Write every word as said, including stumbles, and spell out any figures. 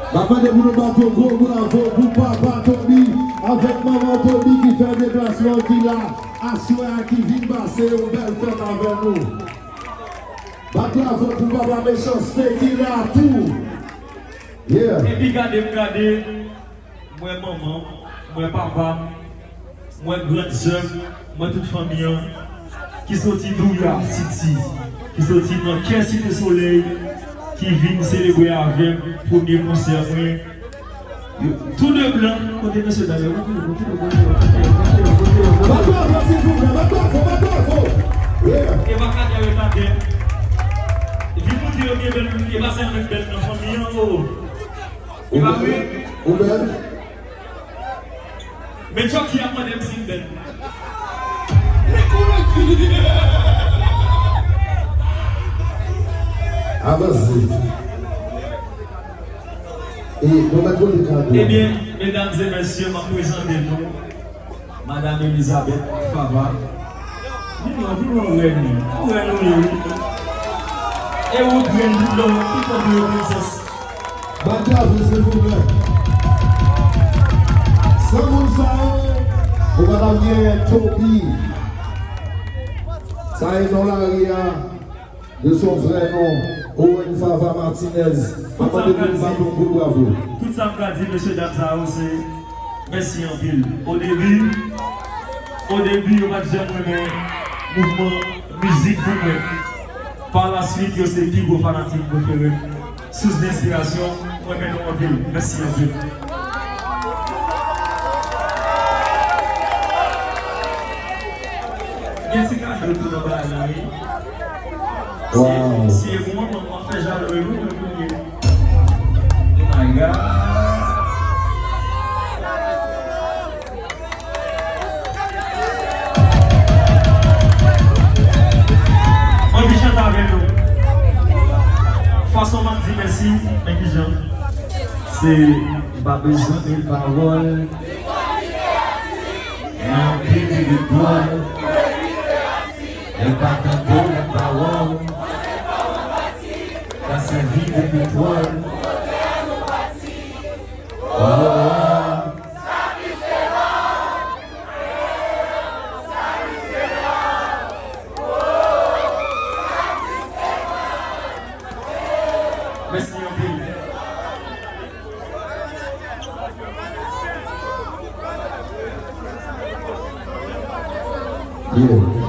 M ap mande pou nou bat yon gwo bravo pou papa Toby avèk manman Toby ki fè deplasman, ki la aswè a, ki vin pase yon bèl fèt avè nou. Bat bravo pou papa Mechanste ki la tou. Yeah. Epi gade m gade, m wè manman m, m wè papa m, m wè grann sè m, m wè tout fanmi an ki soti Douya City, ki soti nan kè Site Solèy, ki vin selebre avè m premye konsè mwen. Yo, tou de blan, kote mesye dam yo, kote yo, kote yo, kote yo, kote yo, kote yo, kote yo, kote yo. Bat bravo, silvouplè, bat bravo, bat bravo. Yeah. E pa kadè yo kadè. Vin montre yo byen bèl, e pa sèlman bèl nan fanmi an, o. E pa vre? Ou bèl? Men Chucky ap mande m si m bèl. Avanse. E nou mèt voye kado. Ebyen, medam e mesye, m ap prezante nou Madam Elizabeth Fava. Vin non, vin non, rèn nou. Ou rèn nou ye, wi. E ou rèn nou, ki konpli yo, prensès. Bat bravo, silvouplè. San moun sa yo, ou pa t ap gen Toby. Sa e non lari a, de son vrè non, Owen Fava Martinez. M ap mande pou nou bat yon gwo bravo. Tout sa m ka di, mesye dam sa yo, se mèsi anpil. O debi, o debi, yo pa t janm renmen mouvman mizik pou mwen. Pa la swit, yo se pi gwo fanatik prefere m. Sous de enspirasyon, mwen renmen nou anpil. Mèsi anpil. Gen ti kado tou nan bagay la, wi. Wow. Si, si e pou mwen, mwen, mwen fè jalou e nou, mwen kounye. Oh my God. Anvi chante avè nou. Fason m ap di mèsi, men kijan. Se, m pa bezwen de pawòl. Gen anpil de dwòl. Yo pa tande lòt pawòl. Ka sèvi de petwòl. Oh, oh. Mèsi anpil. Yeah.